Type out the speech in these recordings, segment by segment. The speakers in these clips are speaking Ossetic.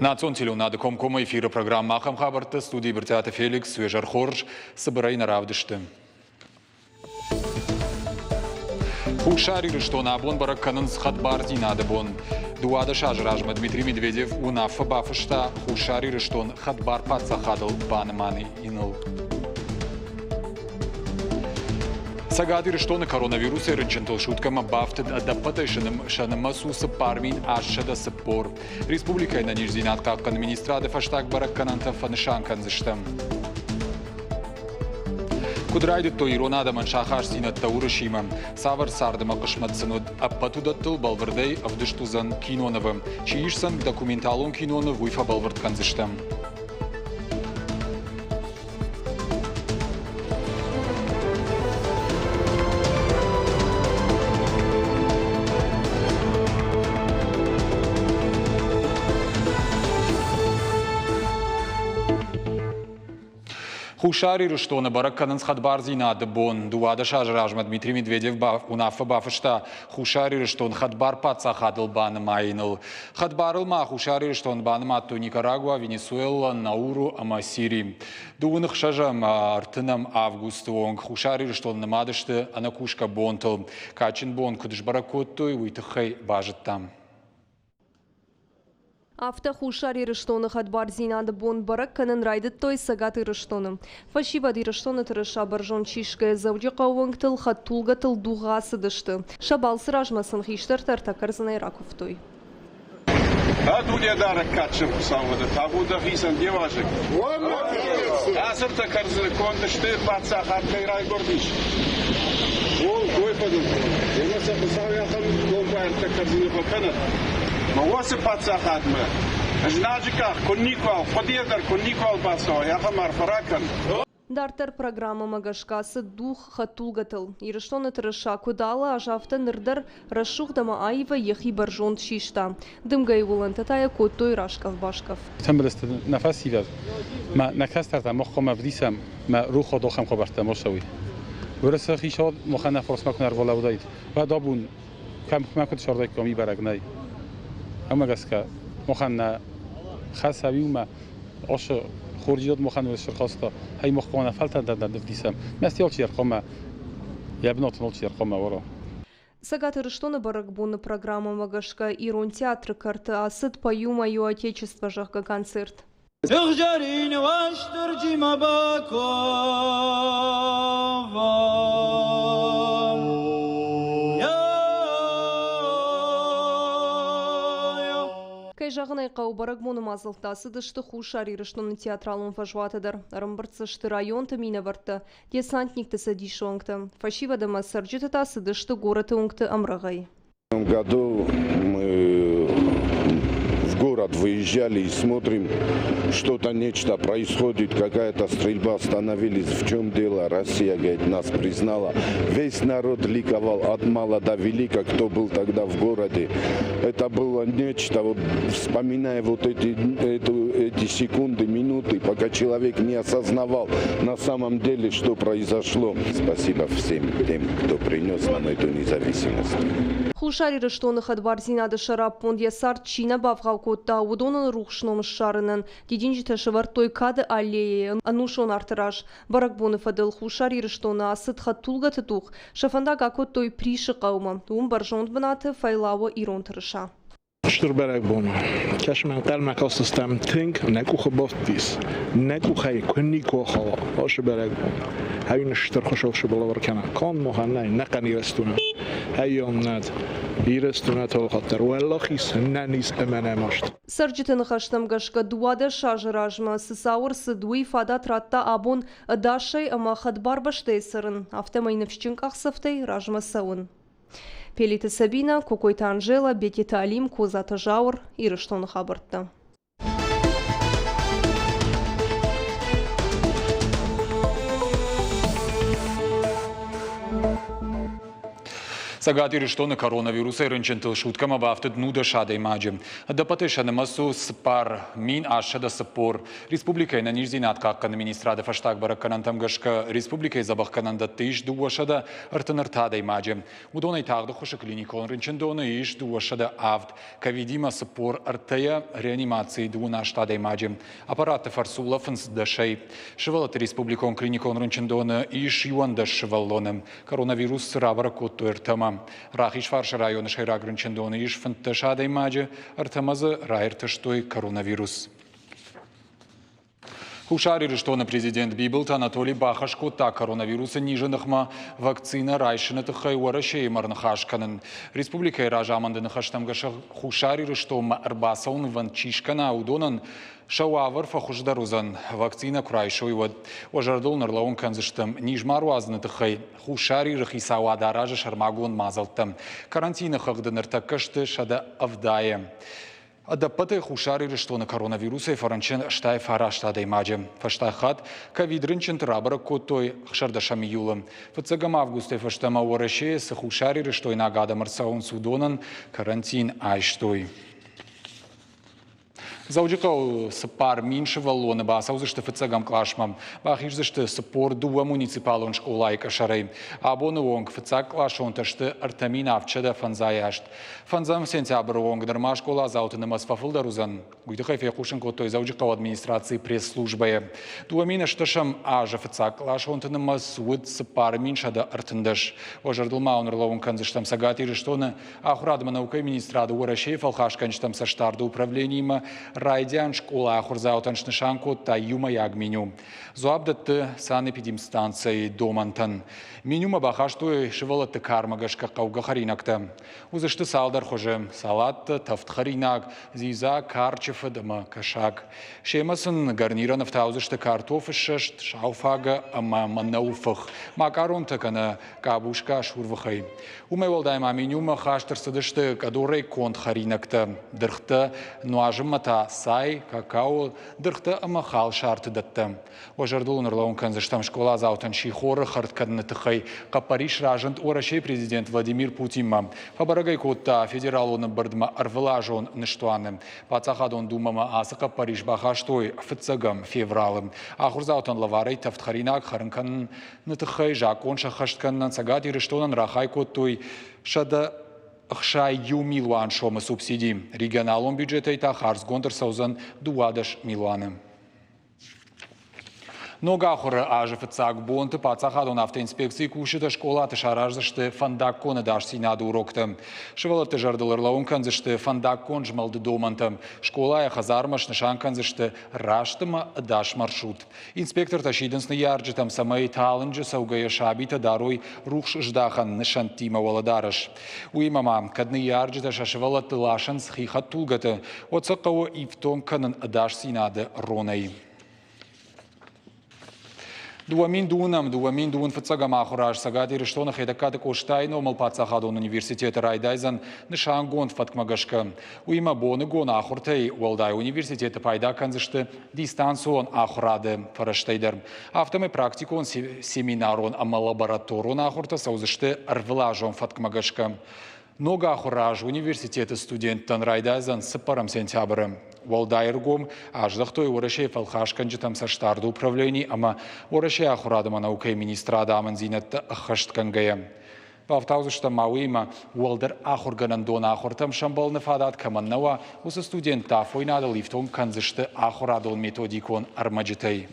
Национ телеуынады комкоммӕ эфиры программӕ ахӕм хабӕртты студийы Брытъиаты Феликс, уе зӕр хорз, цыбырӕй нӕ равдысты. Хуссар Ирыстон абон бӕрӕг кӕнынц хӕдбардзинады бон. 12 азы размӕ Дмитрий Медведев уынаффӕ бафыста Хуссар Ирыстон хӕдбар паддзахадыл банымайыныл. Цӕгат Ирыстоны коронавирусӕй рынчынтыл суткӕмӕ бафтыд ӕдӕппӕтӕй сӕ нымӕц у 4840. Республикӕйы ӕнӕниздзинад хъахъхъӕныны министрады фӕстаг бӕрӕггӕнӕнтӕ фӕнысан кӕндзыстӕм. Куыд райдыдтой ирон адӕмӕн сӕ ахастдзинӕдтӕ Уырысимӕ, цавӕр цард ӕмӕ хъысмӕт сын уыд, ӕппӕт уыдӕттыл бӕлвырдӕй ӕвдыст уыдзӕн кинонывы. Чи исдзӕн документалон киноныв, уый фӕбӕлвырд кӕндзыстӕм. Хуссар Ирыстоны бӕрӕг кӕнынц хӕдбардзинады бон. 12 азы размӕ Дмитрий Медведев уынаффӕ бафыста Хуссар Ирыстон хӕдбар паддзахадыл банымайыныл. Хӕдбарыл ма Хуссар Ирыстон банымадтой Никарагуа, Венесуэла, Науру ӕмӕ Сири. Дыууын ӕхсӕзӕм ӕртынӕм августы онг Хуссар Ирыстон нымад сты ӕнӕкусгӕ бонтыл. Кадджын бон куыд сбӕрӕг кодтой, уый тыххӕй базыдтам. Афтӕ Хуссар Ирыстоны хӕдбардзинады бон бӕрӕг кӕнын райдыдтой Цӕгат Ирыстоны. Фӕсивӕд Ирыстоны тырыса бӕрзонд сисгӕйӕ Дзӕуджыхъӕуы уынгтыл хӕдтулгӕтыл дугъ ацыдысты. Сӕ балцы размӕ сын хистӕртӕ ӕртӕ кӕрдзынӕй ракуывтой. Ӕ Дунедарӕг кадджын Хуыцау уӕдӕ табу дӕхицӕн де уазӕг. Ацы ӕртӕ кӕрдзыны конд сты, паддзахад кӕй райгуырдис, уый кой фӕдыл. Ӕмӕ сӕ Хуыцау ахӕм домбай ӕртӕ кӕрдзыны фӕкӕнӕд, ӕмӕ уыцы паддзахадмӕ знаджы къах куы никуал, хъуыдыйӕ дӕр куы никуал бацӕуай, ахӕм арфӕ ракӕн. Дарддӕр программӕмӕ гӕсгӕ цыд дугъ хӕдтулгӕтыл. Ирыстоны тырыса куыд алы аз, афтӕ ныр дӕр рӕсугъд ӕмӕ аивӕй йӕхи бӕрзонд систа. Дымгӕйы уылӕнтӕ та йӕ кодтой раскъӕф-баскъӕф. Сӕмбӕлдысты нӕ фӕсивӕд, мӕ нӕ кӕстӕртӕ мах хъуамӕ ӕвдисӕм мӕ рухадохӕм хабӕрттӕ ма цӕуй. Уӕрӕсе хицауад махӕн нӕ фарсмӕ куы нӕ ӕрбалӕудзӕид, уӕд абон кӕм мӕ куыд сӕрдаиккам, уый бӕрӕг нӕй. Уымӕ гӕсгӕ махӕн нӕ хӕс ӕви уымӕ Ашы хорздзинад махӕн ӕрхаста, хай мах хъуамӕ фӕлтӕрдӕн ӕвдисӕм. Мӕсти алчидӕр хъуамӕ йӕ бынаты алчидӕр хъуамӕ уара. Цӕгат Ирыстоны бӕрӕгбоны программӕмӕ гӕсгӕ Ирон театры кӕрты ацыд «Пою мое Отечество», зӕгъгӕ, концерт. Сыгъзӕрин Уастырджимӕ бакова. Кӕй зӕгъын ӕй хъӕуы, бӕрӕгбоны мадзӕлттӕ ацыдысты Хуссар Ирыстоны театралон фӕзуаты дӕр. Ӕрӕмбырд дзы сты районты минӕвӕрттӕ, десантникты цӕдисы уӕнгтӕ. Фӕсивӕд ӕмӕ цӕрджытӕ та цыдысты горӕты уынгты ӕмрӕгъӕй. В этом году мы в город выезжали и смотрим, что-то нечто происходит, какая-то стрельба, остановились, в чем дело, Россия, говорит, нас признала. Весь народ ликовал от мала до велика, кто был тогда в городе. Это было нечто, вот вспоминая вот эти секунды, минуты, пока человек не осознавал на самом деле, что произошло. Спасибо всем тем, кто принес нам эту независимость. Хуссар Ирыстоны хӕдбардзинады сӕраппонд йӕ цард чи нӕ бавгъау кодта, уыдонӕн рухс ном ссарынӕн дидинджытӕ сӕвӕрдтой Кады аллеяйы ӕнусон арты раз. Бӕрӕгбоны фӕдыл Хуссар Ирыстоны ацыд хӕдтулгӕты дугъ, сӕ фӕндаг акодтой Присы хъӕумӕ, уым бӕрзонд бынаты фӕйлауы ирон тырыса. Стыр бӕрӕгбон. Кӕсӕм ӕнхъӕлмӕ кастыстӕм тынг, нӕ къухы бафтыдис. Нӕ къухӕй куы никуы ахауа ацы бӕрӕгбон. Ӕй стыр хуыцау балӕвар кӕна. Канд махӕн нӕй, нӕхъӕн Ирыстонӕн. Ӕййон над. Ирыстонӕ талхаттар уӕлахиз, нӕниз ӕмӕ нӕ маст. Цӕрджыты ныхӕстӕм гӕсгӕ 12 азы размӕ цы цау ӕрцыд, уый фадат радта абон ӕдасӕй ӕмӕ хӕдбар бӕстӕйы цӕрын, афтӕмӕй ныфсджын къахдзӕфтӕй размӕ цӕуын. Пелиты Сабина, Кокойты Анжела, Бететы Алим, Козаты Зауыр, Ирыстоны хабӕрттӕ. Цӕгат Ирыстоны коронавирусӕй рынчынтыл суткӕмӕ бафтыд 19 адӕймаджы. Ӕдӕппӕтӕй сӕ нымӕц у 4840. Республикӕйы ӕнӕниздзинад хъахъхъӕныны министрады фӕстаг бӕрӕггӕнӕнтӕм гӕсгӕ республикӕйы дзӕбӕхгӕнӕндӕтты ис 233 адӕймаджы. Уыдонӕй тагъд ӕххуысы клиникон рынчындоны ис 207, ковидимӕ 43-йӕ, реанимацийы 28 адӕймаджы. Аппаратты фӕрцы улӕфынц дӕсӕй. Сывӕллӕтты республикон клиникон рынчындоны ис 11 сывӕллоны. Коронавирус рабӕрӕг кодтой ӕртӕмӕ. Рахизфарсы районы сӕйраг рынчындоны ис 15 адӕймаджы, ӕртӕмӕ дзы раиртӕстой коронавирус. Хуссар Ирыстоны президент Бибылты Анатолий бахӕс кодта коронавирусы низы ныхмӕ вакцинӕ райсыны тыххӕй Уӕрӕсеимӕ ӕрныхас кӕнын. Республикӕйы разамынды ныхӕстӕм гӕсгӕ Хуссар Ирыстонмӕ ӕрбацӕуынвӕнд чи скӕна, уыдонӕн Сӕ уавӕр фӕхуыздӕр уыдзӕн, вакцинӕ куы райсой, уӕд. Уӕ зӕрдыл ын ӕрлӕууын кӕндзыстӕм, низ ма руадзыны тыххӕй Хуссар Иры хицауад аразы сӕрмагонд мадзӕлттӕ. Карантины хыгъды ныртӕккӕ сты 170-ы. Ӕдӕппӕтӕй Хуссар Ирыстоны коронавирусӕй фӕрынчын 89 адӕймаджы. Фӕстаг хатт ковид-рынчынты рабӕрӕг кодтой 16 июлы. Фыццӕгӕм августӕй фӕстӕмӕ Уӕрӕсейы цы хуссарирыстойнаг адӕм ӕрцӕуынц, уыдонӕн карантин айстой. Дзӕуджыхъӕуы 4000 сывӕллоны бацӕудзысты фыццӕгӕм къласмӕ. Бахиздзысты 42 муниципалон скъолайы къӕсӕрӕй. Абоны онг фыццагкъласонтӕ сты 3758. Фӕндзӕм сентябры онг нырма скъоладзауты нымӕц фӕфылдӕр уыдзӕн. Уый тыххӕй фехъусын кодтой Дзӕуджыхъӕуы администрацийы пресс-службӕйы. 2008 азы фыццагкъласонты нымӕц уыд 4113. Уӕ зӕрдыл ма уын ӕрлӕууын кӕндзыстӕм Цӕгат Ирыстоны Ахуырад ӕмӕ наукӕйы министрады Уӕрӕсейы фӕлхасгӕнджытӕм цӕстдарды управлениимӕ райдиан скъола ахуырдзаутӕн снысан кодта иумӕйаг меню. Дзуапп дӕтты санэпидемстанцӕйы домӕнтӕн. Менюмӕ бахастой сывӕллӕтты кармӕ гӕсгӕ хъӕугӕ хӕринӕгтӕ. Уыдзысты цалдӕр хуызы – салаттӕ, тӕвдхӕринаг, дзидза, карчы фыд ӕмӕ кӕсаг. Семӕ сын гарнирӕн ӕфтаудзысты картофы ссӕст, сауфагӕ ӕмӕ мӕнӕуы фых, макъаронтӕ кӕнӕ къабуска сурвыхӕй. Уымӕй уӕлдай ма менюмӕ хаст ӕрцыдысты къӕдорӕй конд хӕринӕгтӕ, дыргътӕ, нуазынмӕ та цай, какао, дыргътӕ ӕмӕ халсарты дӕттӕ. Уӕ зӕрдыл уын ӕрлӕууын кӕндзыстӕм скъоладзаутӕн сихоры хӕрд кӕныны тыххӕй хъӕппӕрис разынд Уӕрӕсейы президент Владимир Путинмӕ. Фӕбӕрӕг ӕй кодта федералон ӕмбырдмӕ ӕрвылазон ныстуаны. Паддзахадон Думӕмӕ ацы хъӕппӕрис бахастой фыццӕгӕм февралы. Ахуырдзаутӕн лӕварӕй тӕвдхӕринаг хӕрын кӕнын ны тыххӕй закъон сӕххӕст кӕнынӕн Цӕгат Ирыстонӕн рахай кодтой 161 милуан сомы субсиди. Регионалон бюджетӕй та хардзгонд ӕрцӕудзӕн 12 милуаны. Ног ахуыры азы фыццаг бонты паддзахадон автоинспекцийы кусджытӕ скъолаты сараздзысты фӕндаггон ӕдасдзинады уроктӕ. Сывӕллӕтты зӕрдыл ӕрлӕууын кӕндзысты фӕндаггон змӕлды домӕнтӕ. Скъолайы хӕдзармӕ снысан кӕндзысты раст ӕмӕ ӕдас маршрут. Инспектортӕ сидынц ныййарджытӕм, цӕмӕй талынджы цӕугӕйӕ сабитӕ дарой рухс здахӕн нысӕнттимӕ уӕлӕдарӕс. Уыимӕ ма, кӕд ныййарджытӕ сӕ сывӕллӕтты ласынц хи хӕдтулгӕты, уӕд сӕ хъӕуы ифтонг кӕнын ӕдасдзинады ронӕй. 2002 2021 ахуыры аз Цӕгат Ирыстоны Хетӕгкаты Къостайы номыл паддзахадон университеты райдайдзӕн нысангонд фӕткмӕ гӕсгӕ. Уыимӕ боныгон ахуыртӕй уӕлдай университеты пайда кӕндзысты дистанцион ахуырады фӕрӕзтӕй дӕр. Афтӕмӕй практикон семинарон ӕмӕ лабораторон ахуыртӕ цӕудзысты ӕрвылазон фӕткмӕ гӕсгӕ. Ног ахуыры аз университеты студенттӕн райдайдзӕн цыппӕрӕм сентябры. Уӕлдай ӕргом аздӕхтой Уӕрӕсейы фӕлхасгӕнджытӕм цӕстдарды управлени ӕмӕ Уӕрӕсейы ахуырад ӕмӕ наукӕйы министрады амындзинӕдтӕ ӕххӕстгӕнгӕйӕ. Бафтаудзыстӕм ма уыимӕ, уӕлдӕр ахуыргӕнӕндоны ахуыртӕм сӕмбӕлыны фадат кӕмӕн нӕ уа, уыцы студенттӕ афойнадыл ифтонг кӕндзысты ахуырадон-методикон ӕрмӕджытӕй.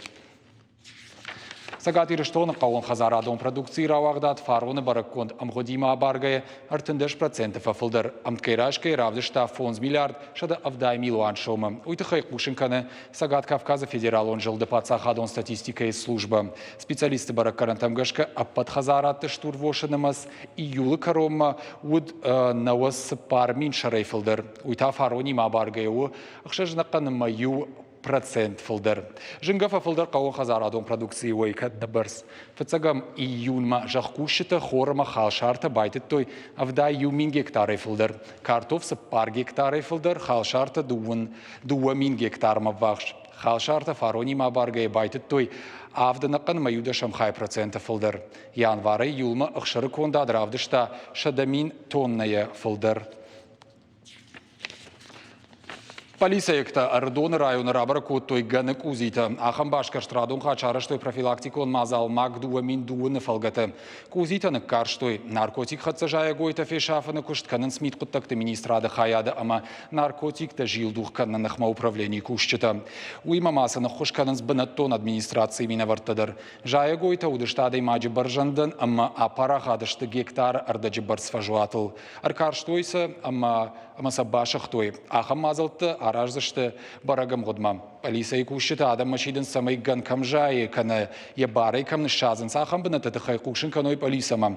Цӕгат Ирыстоны хъӕууонхӕдзарадон продукцийы рауагъдад фароны бӕрӕггонд ӕмгъуыдимӕ абаргӕйӕ 13% фӕфылдӕр. Ӕмткӕй райсгӕйӕ равдыста 5 миллиард 170 милуан сомы. Уый тыххӕй хъусын кӕны Цӕгат Кавказы федералон зылды паддзахадон статистикӕйы службӕ. Специалистты бӕрӕггӕнӕнтӕм гӕсгӕ ӕппӕт хӕдзарадты стурвосы нымӕц июлы кӕронмӕ уыд 94 мин сӕрӕй фылдӕр. Уый та фаронимӕ абаргӕйӕ у 6,1% фылдӕр. Зынгӕ фӕфылдӕр хъӕууонхӕдзарадон продукцийы уӕй кӕныны бӕрц. Фыццӕгӕм июнмӕ зӕхкусджытӕ хор ӕмӕ халсартӕ байтыдтой 71 мин гектарӕй фылдӕр, картоф 4 гектарӕй фылдӕр, халсартӕ 2 мин гектармӕ ввахс. Халсартӕ фаронимӕ абаргӕйӕ байтыдтой авдӕнӕхъӕнмӕ иудӕсӕм хай проценты фылдӕр. Январӕй июлмӕ ӕхсыры кондад равдыста 100 000 тоннӕйӕ фылдӕр. Полицейӕгтӕ Ӕрыдоны районы рабӕрӕг кодтой гӕны къудзитӕ. Ахӕм басгӕрст радон хатт сарӕзтой профилактикон мадзал МАГ 2002-ы фӕлгӕты. Къудзитӕ ныккарстой. Наркотик хӕццӕ зайӕгойтӕ фесафыны куыст кӕнынц мидхъуыддӕгты министрады хайады ӕмӕ наркотиктӕ зилдух кӕныны ныхмӕ управленийы кусджытӕ. Уыимӕ ма сын ӕххуыс кӕнынц бынӕттон администрацийы минӕвӕрттӕ дӕр. Зайӕгойтӕ уыдысты адӕймаджы бӕрзӕндӕн ӕмӕ апарахат сты гектары ӕрдӕджы бӕрц фӕзуатыл. Ӕркарстой сӕ ӕмӕ ӕмӕ сӕ басыгътой. Ахӕм мадзӕлттӕ араздзысты бӕрӕг ӕмгъуыдмӕ. Пъӕлицӕйы кусджытӕ адӕммӕ сидынц, цӕмӕй гӕн кӕм зайы, кӕнӕ йӕ барӕй кӕм ныссадзынц, ахӕм бынӕтты тыххӕй хъусын кӕной пъӕлицӕмӕ.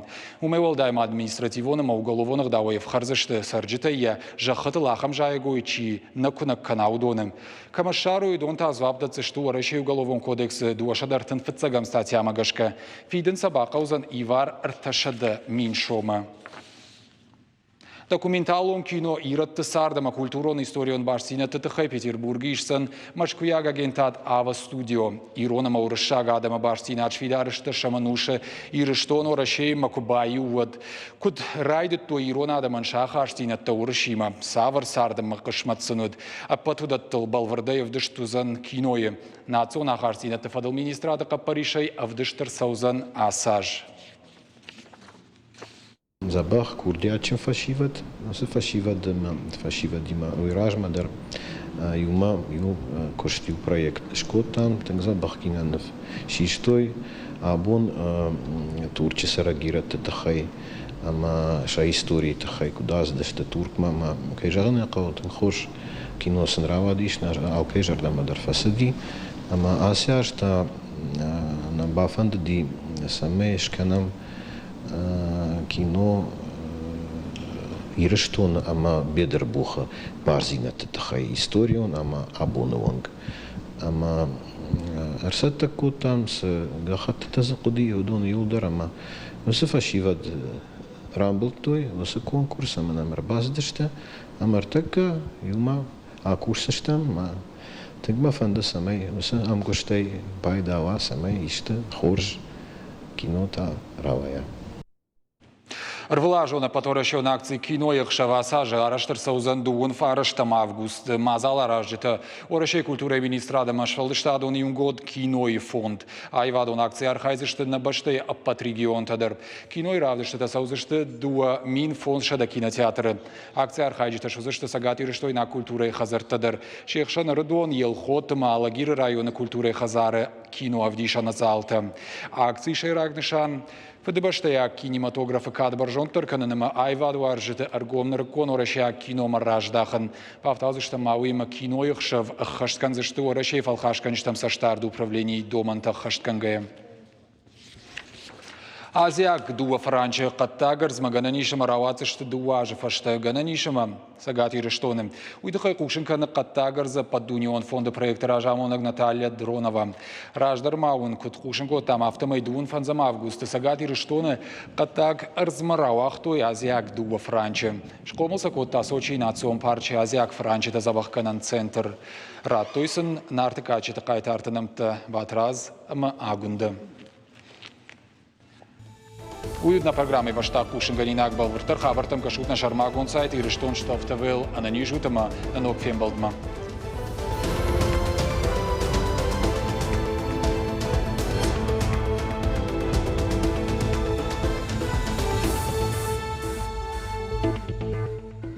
Уымӕй уӕлдай ма административон ӕмӕ уголовон ӕгъдауӕй ӕфхӕрдзысты цӕрджытӕй йӕ зӕххытыл ахӕм зайӕгой чи нӕ куынӕг кӕна, уыдоны. Кӕмӕ ссарой, уыдон та дзуапп дӕтдзысты Уӕрӕсейы Уголовон кодексы 235 статьямӕ гӕсгӕ. Фидын сӕ бахъӕудзӕн ивар 300 000 сомы. Документалон кино «Ирӕтты цард ӕмӕ культурон-историон бастдзинӕдты тыххӕй Петербургы исдзӕн мӕскуыйаг агентад Ава Студио. Ирон ӕмӕ уырыссаг адӕмы бастдзинад сфидар сты ӕнусы Ирыстон Уӕрӕсеимӕ куы баиу, уӕд. Куыд райдыдтой ирон адӕмӕн сӕ ахастдзинӕдтӕ Уырысимӕ, цавӕр цард ӕмӕ хъысмӕт сын уыд, ӕппӕт уыдӕттыл бӕлвырдӕй ӕвдыст уыдзӕн кинойы. Национ ахастдзинӕдты фӕдыл министрады хъӕппӕрисӕй ӕвдыст ӕрцӕудзӕн ацы аз. Дзӕбӕх курдиатджын фӕсивӕд, уыцы фӕсивӕдимӕ, фӕсивӕдимӕ уый размӕ дӕр иумӕ иу куыст, иу проект скодтам, тынг дзӕбӕх киноныв систой. Абон Турчы цӕрӕг ирӕтты тыххӕй ӕмӕ сӕ историйы тыххӕй куыд ацыдысты Туркмӕ ӕмӕ, кӕй зӕгъын ӕй хъӕуы, тынг хорз кино сын рауадис, алкӕй зӕрдӕмӕ дӕр фӕцыди. Ӕмӕ ацы аз та нӕ бафӕндыди, цӕмӕй скӕнӕм кино Ирыстоны ӕмӕ Бедырбухы бардзинӕдты тыххӕй историон ӕмӕ абоны онг. Ӕмӕ ӕрцӕттӕ кодтам, цы гӕххӕттытӕ дзы хъуыди, уыдон иуылдӕр ӕмӕ уыцы фӕсивӕд рамбылдтой уыцы конкурс ӕмӕ нӕм ӕрбацыдысты. Ӕмӕ ӕртӕккӕ иумӕ акусдзыстӕм ӕмӕ тынг мӕ фӕнды, цӕмӕй уыцы ӕмгуыстӕй пайда уа, цӕмӕй исты хорз кинотӕ рауайа. Ӕрвылазон ӕппӕтуӕрӕсеон акци «Кинойы ӕхсӕв» ацы азы арӕзт ӕрцӕудзӕн дыууын фарӕстӕм августы. Мадзал аразджытӕ Уӕрӕсейы культурӕйы министрад ӕмӕ сфӕлдыстадон иугонд «Кинойы фонд». Аивадон акцийы архайдзысты нӕ бӕстӕйы ӕппӕт регионтӕ дӕр. Кинойы равдыстытӕ цӕудзысты 2500 кинотеатры. Акцийы архайджытӕ суыдзысты цӕгатирыстойнаг культурӕйы хӕдзӕрттӕ дӕр. Се хсӕн Ӕрыдон, Елхот ӕмӕ Алагиры районы культурӕйы хӕдзары киноӕвдисӕны залтӕ. Акцийы сӕйраг нысан Фыдыбӕстӕйаг кинематографы кад бӕрзонддӕр кӕнын ӕмӕ аивадуарзджыты ӕргом нырыккон уӕрӕсейаг киномӕ раздахын. Бафтаудзыстӕм ма уыимӕ кинойы ӕхсӕв ӕххӕст кӕндзысты Уӕрӕсейы фӕлхасгӕнджытӕм цӕстдарды управленийы домӕнтӕ ӕххӕстгӕнгӕйӕ. Азиаг дыууӕ фыранчы хъӕддаг ӕрдзмӕ гӕнӕн ис ӕмӕ рауадздзысты дыууӕ азы фӕстӕ гӕнӕн ис ӕмӕ Цӕгат Ирыстоны. Уый тыххӕй хъусын кӕны хъӕддаг ӕрдзы ӕппӕтдунеон фонды проекты разамонӕг Наталья Дронова. Раздӕр ма уын куыд хъусын кодтам, афтӕмӕй дыууын фӕндзӕм августы Цӕгат Ирыстоны хъӕддаг ӕрдзмӕ рауагътой азиаг дыууӕ фыранчы. Схъомыл сӕ кодта Сочийы национ парчы азиаг фыранчытӕ дзӕбӕхгӕнӕн центр. Радтой сын Нарты кадджыты хъайтарты нӕмттӕ Батрадз ӕмӕ Агуындӕ. Уый уыд нӕ программӕйы фӕстаг